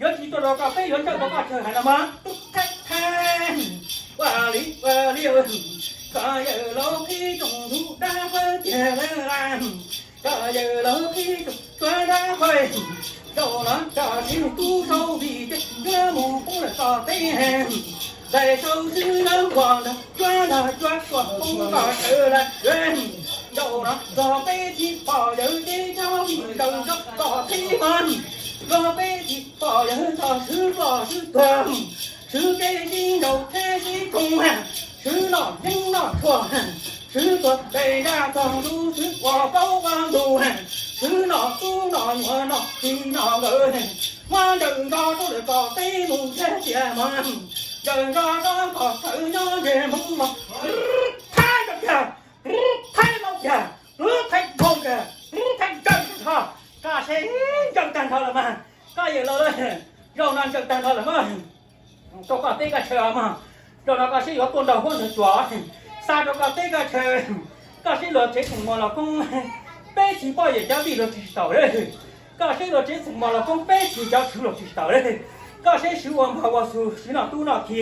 yuav tsis tuaj rau koj peb yuav ntsawj rau koj chaw hais no mas. Ua li ua li, koj yawm laus qhib rooj ntug dab qawg tiag lawm las. Koj yawm laus qhib rooj tsua dab qawg, zaum no koj tsis tub sau vim tias yuav mus poob lawm txoj teb. Daim sau xwb nawb, ua nrog tsua nrog tsua tuaj poob koj chaw lawm. Zaum no txog peb tsis pom yawg ces txhob vim ntaus nrog koj qhib mas. Txog peb tsis pom yawg txog swb ploj swb tuag, swb kev sib nraus thiab sib koom, swb noj yeeb noj tshuaj, swb tuag tes nraj txog ntuj swb ua plaub ua ntug, swb noj tub noj nyuam noj txij noj nkawm, muab nrawm nrog rau lawm kom teb mus ntiag tiag mas, nrawm nrog rau kom tawm nyob ntseg hmoov mas. Thaib rau kiag, thaib laub kiag, thaib dhau kiag, thaib ntsawj tag nrho, koj seb ntsawj tag nrho lawm mas. Koj yawm laus, zaum no ntsawj tag nrho lawm mas. Rau koj teb koj chaw mas, zaum no koj seb yuav tuaj nrog huab nrog cua, xa rau koj teb koj chaw. Koj seb luag tsev tseem mos los koob, peb tsis poj yawm cov vij luag tsis tau li. Koj seb luag tsev tseem mos los koob, peb tsis cov swv luag tsis tau li. Koj seb swv ua npog ua xu, swv noj tub noj ki,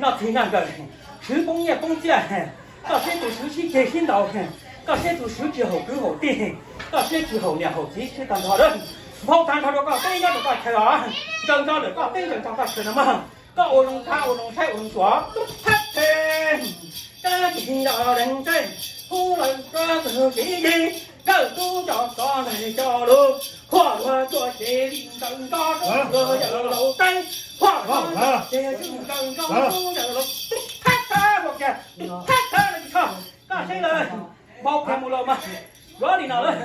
noj txij noj nkawm, Swv poob nyiaj poob txiaj, koj siab tus swv sib ceg sib ntaus, koj siab tus swv tsis haum kwv haum tij, koj siab tsis haum niam haum txiv sib tag nrho lawm. Nphau tag nrho rau koj teb nyob rau koj chaw os. Ntsawg nto lawm koj teb ntsawg nto koj chaw no mas. Koj ua zoo thav ua zoo saib ua zoo tsuam tub thab the. Kab cig nto deev teb, hub lawm koj tug kev yig, kawm tub cov tsov ntag cov lus, qhuav luag tsuam ces vim ntsawg nto rub luag yawm laus teb, qhuav luag tsuam ces vim ntsawg nto rub yawm laus tub thab thab ua kiag tub thab thab no tsis tshoj. Koj saib lawm, nphau kiag mus los mas yuav li no lawm.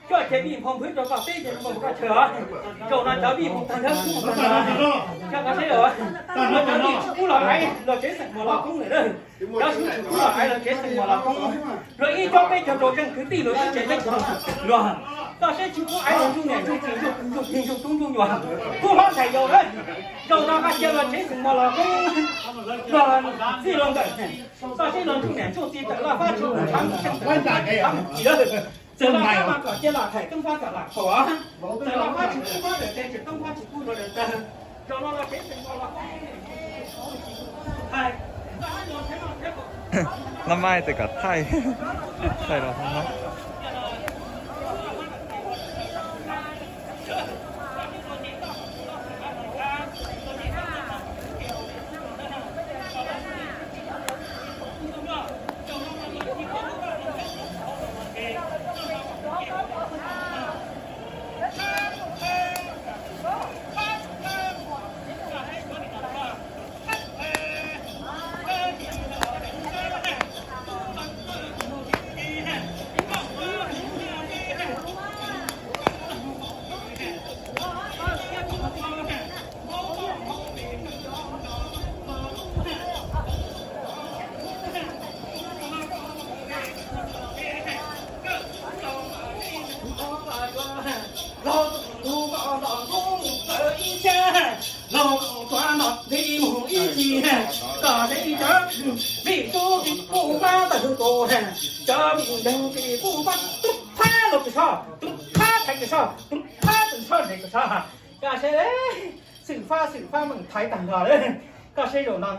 Cuaj ces vij nphau nphwv rau koj teb ces mus koj chaw os. Zaum no cov vij mus tag nrho xwb mus tag nrho. Cov koj saib lawm, cov vij tsis pub los aiv los tsev xeem mos los koob lawm. Cov swv tsis pub los aiv los tsev xeem mos los koob. Luag ib tsob peb caug rau zeej kwv tij luag ib tsev teb chaws luag. Koj saib tsis pub aiv los ntsuj niam ntsuj txiv ntsuj kwv ntsuj tij ntsuj tub ntsuj nyuam. Pub hlob ntxhais yau lawm. Zaum no koj cia los tsev xeem mos los koob, luag txij luag nkawm. Koj saib los ntsuj niam ntsuj txiv tawm laj fab tsis pub tshav mus tseej tawm laj fab tsis pub tshav mus ci lawm. Txawm laj fab mas kom cia lam thaim toob fab kom lam thaum os. Txawm laj fab tsis pub fab tawm tes tsis toob fab tsis pub rau daws tawg. Zaum no los tsev xeem mos los koob. Lab maij tes kom thaij, thaij los hov. Los kom tshuav nto li mus ib txhis, kom seb cov vij tub tsis pub fab tawg tus, cov vij nkeeg tsis pub fab tub thab los kws soj, tub thab thaiv kws soj, tub thab tub soj nrhiav kws soj. Koj saib, xwm fab xwm fab meem thaiv tag nrho lawm. Koj saib zaum no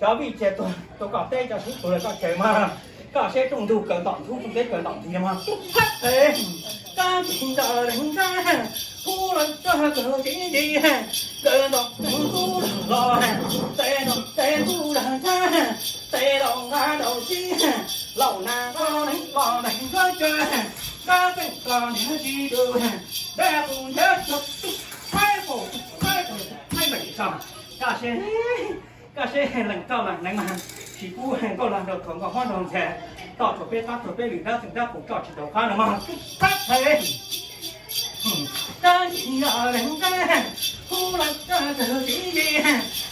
cov vij txias tuag rau koj teb cov swv tuag rau koj chaw mas. Koj saib rooj ntug kaw ntom ntub rooj teb kaw ntom ntug mas. Kab cig nto deev teb, hub lawm koj tug kev yig, kaw ntom ntub los los, tes ntom tes ntub dag teb, tes laus nqa rau tib, laus nas nqa neev los neev koj chaw, koj tseem koj nrhiav tsis tau, dab qus nrhiav tsis tau, thaib qus thaib qus thaib meem tso. Koj saib, koj saib leej txoj leej neev mas tsis pub nkauj lag nraug thuam nkauj hmab nraug ntxhais, toj tshuav peb qab thuam peb lwm dab txeem dab qus tso tsis tau qab no mas. Thab thaiv, kab cig nto deev teb, hub lawm koj tug kev yig,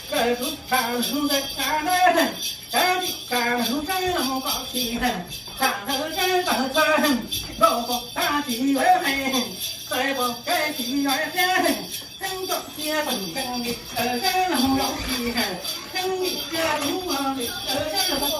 koj tub tshav lug ntawm tshav ntawd, koj tub tshav lug tseeb lug koj tsis, tshav ntawd tseeb tawg txhawj, nrog pom kab tsis yuav hais, txawm pom kab tsis yuav qhia, txheeb tsom cia tawm nkees li tawm tseeb lug laus tsis, txheeb cia tub ua li tawm tseeb lug